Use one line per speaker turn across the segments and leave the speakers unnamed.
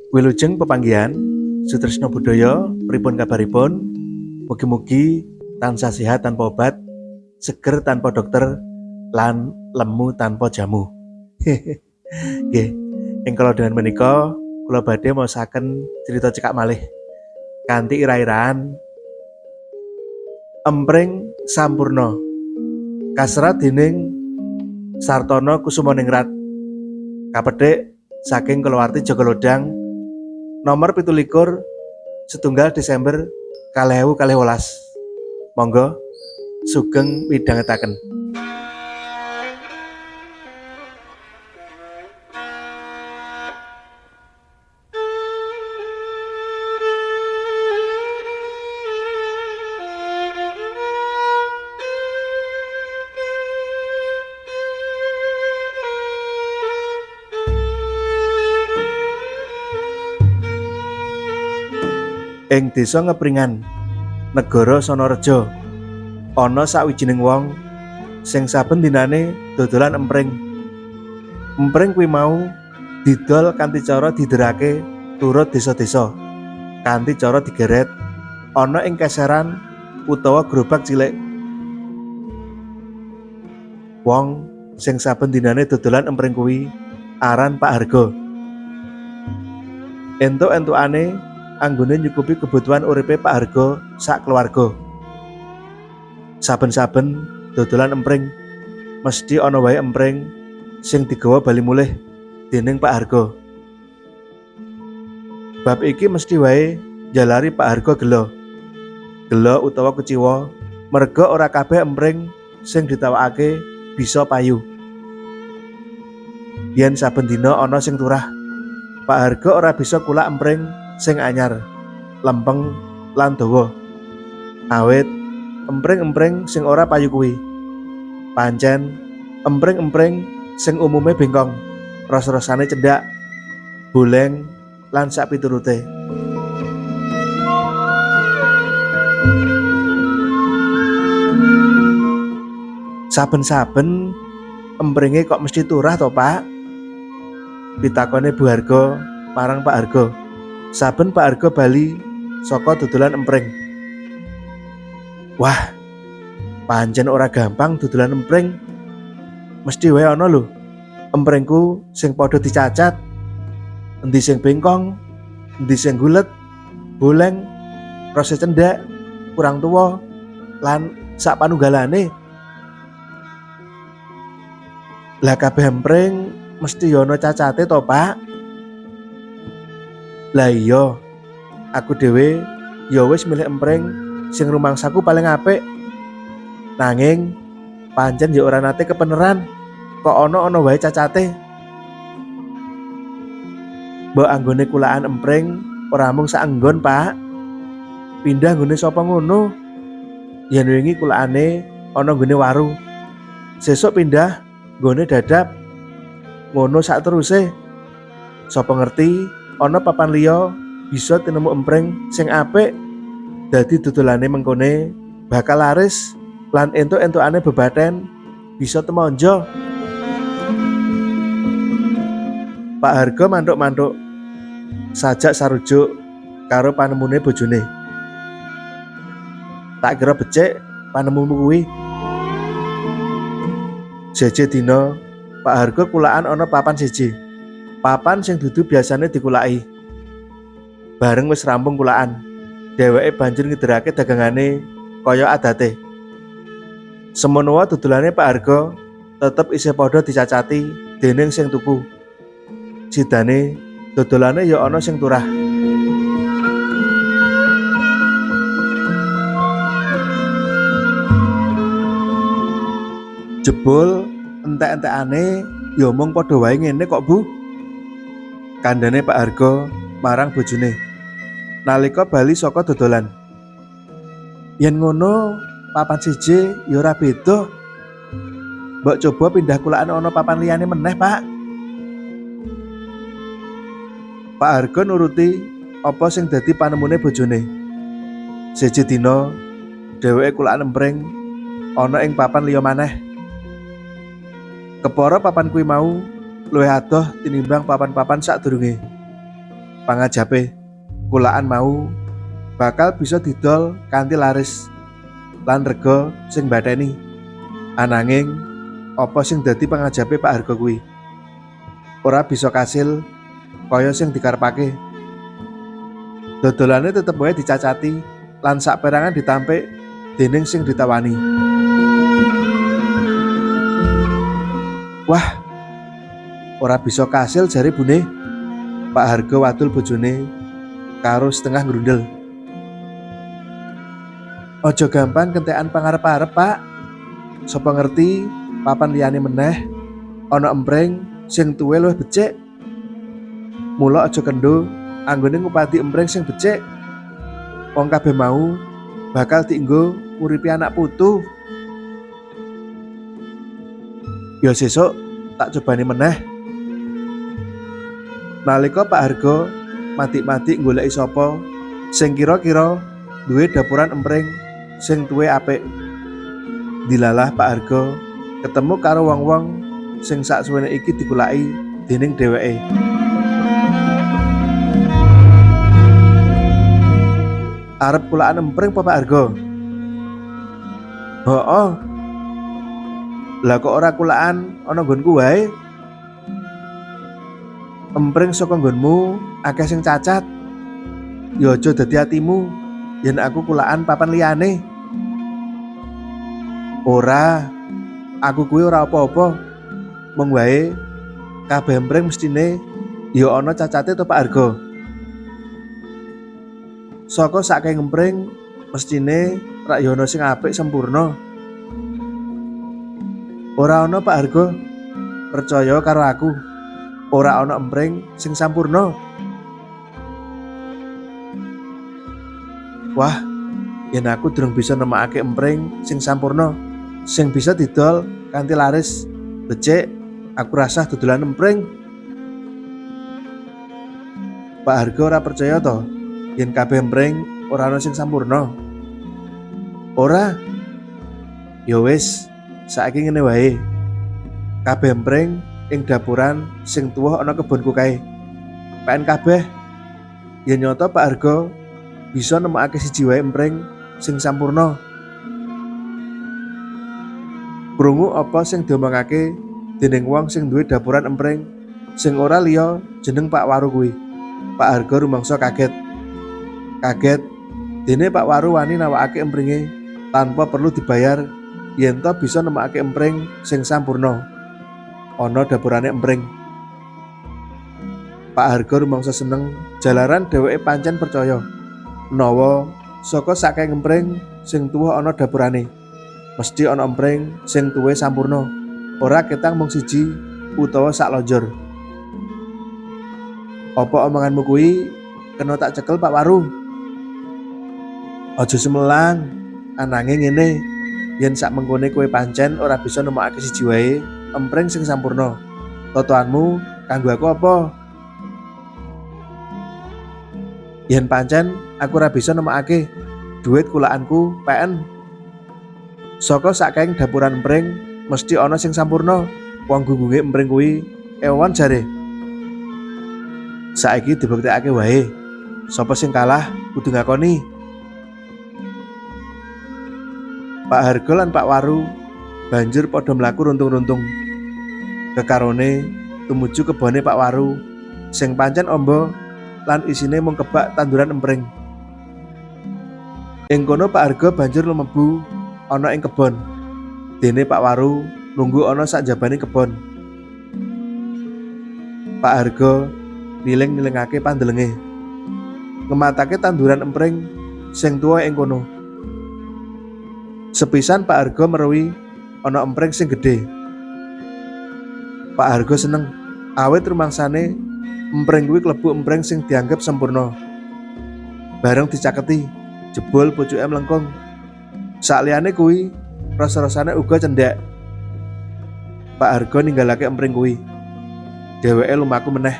Wilujeng pepanggihan Sutresno Budaya, pripun kabaripun? Mugi-mugi tansah sehat tanpa obat, seger tanpa dokter, lan lemu tanpa jamu. Nggih, ing kala menika kula badhe maosaken cerita cekak malih kanthi ira-iraan Empring Sampurna, kaserat dening Sartono Kusumoningrat, kapethik saking kulawarti Jogolodang nomor 27 setunggal Desember 2012. Monggo sugeng midhangetaken. Ing desa Ngepringan, negara Sonorejo, ana sawijining wong sing saben dinane dodolan empring. Empring kuwi mau didol kanthi cara diderake turut desa-desa, kanthi cara digeret ana ing keseran utawa gerobak cilik. Wong sing saben dinane dodolan empring kuwi aran Pak Hargo. Entuk-entukane anggone nyukupi kebutuhan uripe Pak Hargo sak keluarga. Saben-saben dodolan empring mesti ana wae empring sing digawa bali mulih dening Pak Hargo. Bab iki mesti wae njalari Pak Hargo gelo. Gelo utawa keciwa merga ora kabeh empring sing ditawakake bisa payu. Yen saben dina ana sing turah, Pak Hargo ora bisa kulak empring sing anyar, lempeng lan dawa. Awit empring-empring sing ora payu kuwi pancen empring-empring sing umume bengkong, ros-rosane cendhak, boleng lan sak piturute. Saben-saben empringe kok mesti turah to, Pak? Pitakone Bu Hargo marang Pak Hargo. Saben Pak Hargo bali saka dodolan empring. Wah, pancen ora gampang dodolan empring. Mesti wae ana lho empringku sing padha dicacat. Endi sing bengkong, endi sing gulet, boleng, rose cendhek, kurang tuwa, lan sak panunggalane. Lah kabeh empring mesti ana cacate to, Pak? Lah iya, aku dhewe ya wis milih empring sing rumangsaku paling apik. Nanging pancen ya ora nate kepeneran, kok ana-ana wae cacate. Mbok anggone kulaan empring ora mung sak enggon, Pak. Pindah nggone sapa ngono? Yen wingi kulaane ana nggone waru. Sesuk pindah nggone dadap. Ngono sak teruse. Sapa ngerti ana papan liya bisa tinemu empring sing apik, dadi dodolane mengkone bakal laris lan entuk-entukane bebaten bisa temonjo. Pak Hargo mantuk-mantuk sajak sarujuk karo panemune bojone. Tak kira becik panemumu kuwi. Seje dina Pak Hargo kulaan ana papan siji. Papan sing dudu biasane dikulaki. Bareng wis rampung kulaan, dheweke banjur ngederake dagangane kaya adate. Semono dodolane Pak Hargo tetep isih padha dicacati dening sing tuku. Sidane dodolane ya ana sing turah. Jebul entek-entekane ya mung padha wae ngene kok, Bu. Kandhane Pak Hargo marang bojone nalika bali saka dodolan. Yen ngono papan siji ya ora beda. Mbok coba pindah kulaan ana papan liyane meneh, Pak. Pak Hargo nuruti apa sing dadi panemune bojone. Siji dina dheweke kulaan empring ana ing papan liya maneh. Kepara papan kuwi mau luwih adoh tinimbang papan-papan sadurunge. Pangajape kulaan mau bakal bisa didol kanthi laris lan rega sing mbatheni. Ananging apa sing dadi pangajape Pak Hargo kuwi? Ora bisa kasil kaya sing dikarepake. Dodolane tetep wae dicacati lan saperangan ditampik dening sing ditawani. Wah, ora bisa kasil jare bune. Pak Hargo wadul bojone karo setengah ngrundel. Aja gampang kentekan pangarep-arep, Pak. Sapa ngerti papan liyane meneh ana empreng sing tuwe luwih becik. Mula aja kendho anggone ngupati empreng sing becik. Wong kabeh mau bakal dienggo nguripi anak putu. Ya sesuk tak cobani meneh. Nalika Pak Hargo madik-madik goleki sapa sing kira-kira duwe dapuran empreng sing tuwe apik. Dilalah Pak Hargo ketemu karo wong-wong sing saksuwene iki dikulaki dening dheweke. Arep kulaan empreng apa Pak Hargo? Hooh. Lah kok ora kulaan ana nggonku wae? Empreng saka nggonmu akeh sing cacat. Ya aja dadi atimu yen aku kulaan papan liyane. Ora, aku kuwi ora apa-apa. Mung wae kabeh empreng mestine ya ana cacate to Pak Hargo. Saka saking empreng mestine rak ya ana sing apik sempurna. Ora ana Pak Hargo, percaya karo aku. Ora ana empreng sing sampurna. Wah, yen aku durung bisa nemokake empreng sing sampurna, sing bisa didol kanthi laris, becik, aku rasah dodolan empreng. Pak Hargo ora percaya to yen kabeh empreng ora ana sing sampurna. Ora. Ya wis, saiki ngene wae. Kabeh empreng ing dapuran sing tuwa ana kebonku kae. Peken kabeh. Yen nyata Pak Hargo bisa nemokake siji wae empreng sing sampurna. Krungu apa sing diomongake dening wong sing duwe dapuran empreng sing ora liya jeneng Pak Waru kuwi. Pak Hargo rumangsa kaget. Kaget dene Pak Waru wani nawakake empringe tanpa perlu dibayar yen to bisa nemokake empreng sing sampurna. Ana dapurane empreng. Pak Hargo rumangsa seneng jalaran dheweke pancen percaya menawa saka saking empreng sing tuwa ana dapurane. Mesti ana empreng sing tuwe sampurna, ora ketang mung siji utawa sak lonjor. Apa omonganmu kuwi kena tak cekel Pak Waru? Aja sumelang, ananging ngene, yen sak mengkone kowe pancen ora bisa nemokake siji wae empreng sing sampurna. Totoanmu kanggo aku apa? Yen pancen aku ora bisa nemokake, duit kulaanku peken. Saka saking dapuran empreng mesti ana sing sampurna. Wong gunggunge empreng kuwi ewon jare. Saiki dibuktekake wae. Sapa sing kalah kudu ngakoni. Pak Hargo lan Pak Waru banjur padha mlaku runtung-runtung. Kekarone tumuju kebone Pak Waru sing pancen amba lan isine mung kebak tanduran empreng. Ing kono Pak Hargo banjur lumebu ana ing kebon. Dene Pak Waru nunggu ana sakjabane kebon. Pak Hargo niling-nilingake pandelenge, ngematake tanduran empreng sing tuwa ing kono. Sepisan Pak Hargo meruhi ana empreng sing gedhe. Pak Hargo seneng awit rumangsane empreng kuwi klebu empreng sing dianggep sempurna. Bareng dicaketi, jebul pucuke mlengkung. Sakliyane kuwi rasa-rasane uga cendhek. Pak Hargo ninggalake empring kuwi. Dheweke lumaku meneh.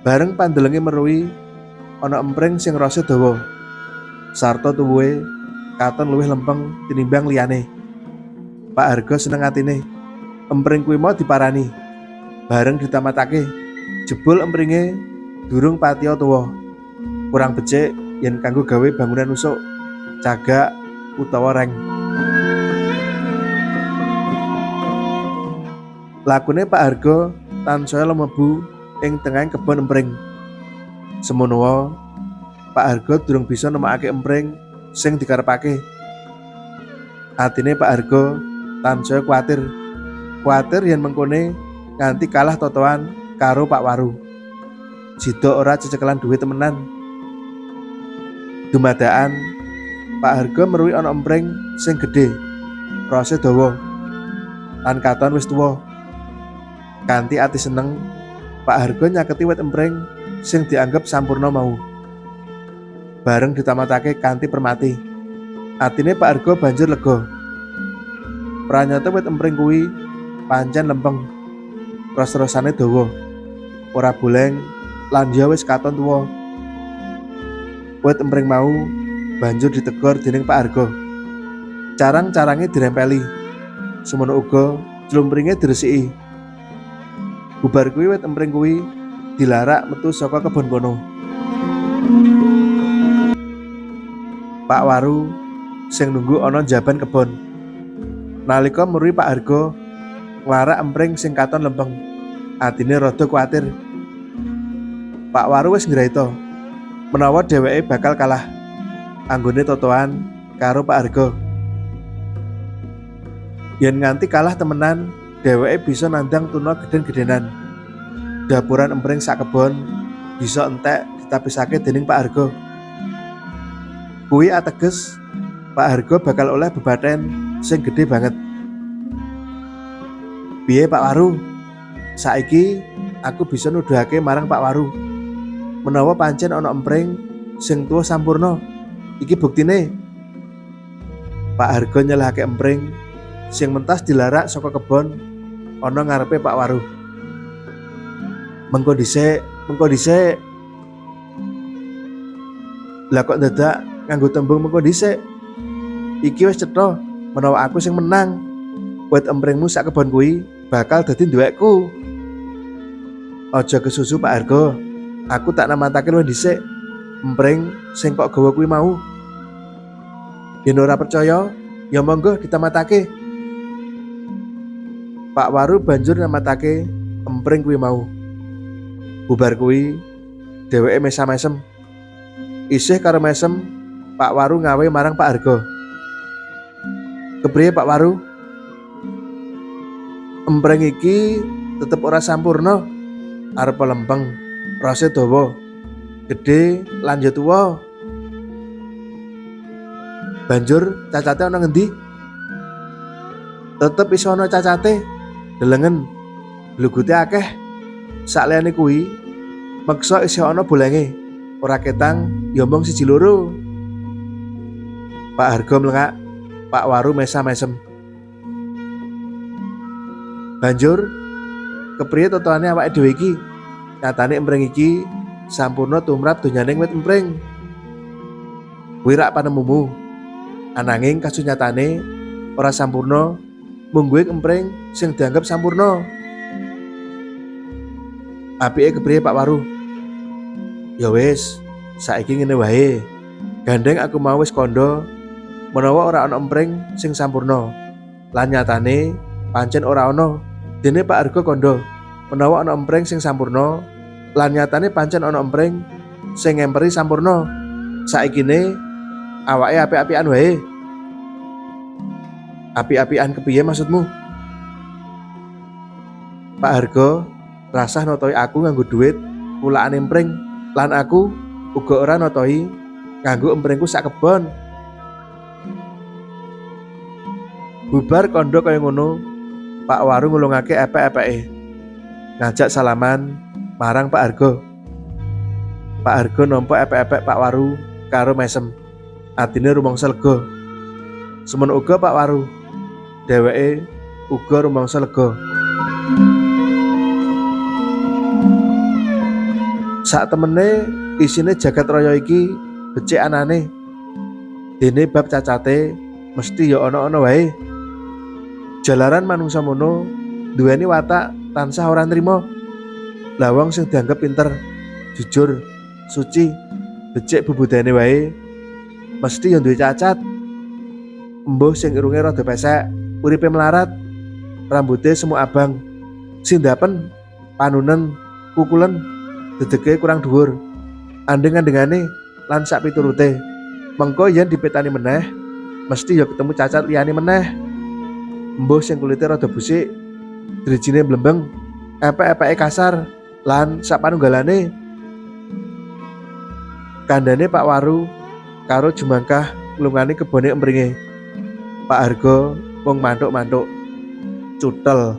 Bareng pandelenge meruhi ana empring sing rasa dawa. Sarta tuwuhe katon luwih lempeng tinimbang liyane. Pak Hargo seneng atine. Empring kuwi mau diparani. Bareng ditamatake, jebul empringe durung patiya tuwa. Kurang becik yen kanggo gawe bangunan usuk, cagak utawa reng. Lakune Pak Hargo tansaya lumebu ing tengahing kebon empring. Semono Pak Hargo durung bisa nemokake empring sing dikarepake. Atine Pak Hargo tansaya kuwatir. Kuwatir yen mengkone nganti kalah totoan karo Pak Waru. Sida ora cecekelan duit temenan. Dumadakan Pak Hargo meruhi ana empring sing gedhe, rose dawa, lan katon wis tuwa. Kanthi ati seneng, Pak Hargo nyaketi wit empring sing dianggep sampurna mau. Bareng ditamatake kanthi permati. Atine Pak Hargo banjur lega. Pranyata wit empring kuwi pancen lempeng. Ros-rosane dawa, ora boleng lan ya wis katon tuwa. Wit empring mau banjur ditegor dening Pak Hargo. Carang-carange dirempeli. Semono uga clumpringe diresiki. Bubar kuwi wit empring kuwi dilarak metu saka kebon kono. Pak Waru sing nunggu ana njaban kebon. Nalika meruhi Pak Hargo nglarak empring sing katon lempeng, atine rada kuwatir. Pak Waru wis ngraita menawa dheweke bakal kalah anggone totoan karo Pak Hargo. Yen nganti kalah temenan, dheweke bisa nandang tuna gedhen-gedhenan. Dapuran empring sak kebon bisa entek ditapisake dening Pak Hargo. Kuwi ateges Pak Hargo bakal oleh bebaten sing gedhe banget. Piye Pak Waru? Saiki aku bisa nuduhake marang Pak Waru menawa pancen ana empring sing tuwa sampurna. Iki buktine. Pak Hargo nyelehake empring sing mentas dilarak saka kebon ana ngarepe Pak Waru. Mengko dhisik, mengko dhisik. Lah kok dadak nganggo tembung mengko dhisik? Iki wis cetha menawa aku sing menang. Wit empringmu sak kebon kuwi bakal dadi duwekku. Aja kesusu Pak Hargo. Aku tak namatake luwih dhisik empring sing kok gawa kuwi mau. Yen ora percaya, ya monggo ditamatake. Pak Waru banjur namatake empring kuwi mau. Bubar kuwi dheweke mesam-mesem. Isih karo mesem, Pak Waru ngawe marang Pak Hargo. Kepriye Pak Waru? Empring iki tetep ora sampurna. Arep lempeng, rase dawa, gedhe lan ya tuwa. Banjur cacate ana ngendi? Tetep iso ana cacate. Delengen, glugute akeh. Sakliyane kuwi, meksa isih ana bolenge. Ora ketang ya mung siji loro. Pak Hargo mlengak, Pak Waru mesam-mesem. Banjur kepriye totoane awake dhewe iki? Nyatane empring iki sampurna tumrap donyaning wit empring. Kuwi rak panemumu. Ananging kasunyatane ora sampurna mungguhe empring sing dianggep sampurna. Apike kepriye Pak Waru? Ya wis, saiki ngene wae. Gandeng aku mau wis kandha menawa ora ana empring sing sampurna. Lan nyatane pancen ora ana. Dene Pak Hargo kandha menawa ana empring sing sampurna lan nyatane pancen ana empring sing ngemperi sampurna. Saikine awake apik-apikan wae. Apik-apikan kepiye maksudmu? Pak Hargo rasah notoi aku nganggo duit kulaan empring lan aku uga ora notoi nganggo empringku sak kebon. Bubar kandha kaya ngono, Pak Waru ngulungake epek-epeke. Ngajak salaman marang Pak Hargo. Pak Hargo nampa epek-epek Pak Waru karo mesem. Atine rumangsa lega. Semono uga Pak Waru. Dheweke uga rumangsa lega. Sak temene isine jagat raya iki becik anane. Dene bab cacate mesti ya ana-ana wae. Jalaran manungsa mono duweni watak tansah ora nrima. Lah wong sing dianggep pinter jujur, suci, becik bebudayane wae, mesti yo duwe cacat. Embuh sing irunge rada pesek, uripe melarat, rambute semu abang, sindapen, panunen, kukulen, dedege kurang dhuwur, andeng-andengane lan sak piturute. Mengko yen dipetani meneh, mesti ya ketemu cacat liyane meneh. Embuh sing kulite rada busik, drijine mlembeng, epek-epeke kasar lan sak panunggalane. Kandhane Pak Waru karo Jumangkah nglungani kebone empringe. Pak Hargo mung manthuk-manthuk. Cutel.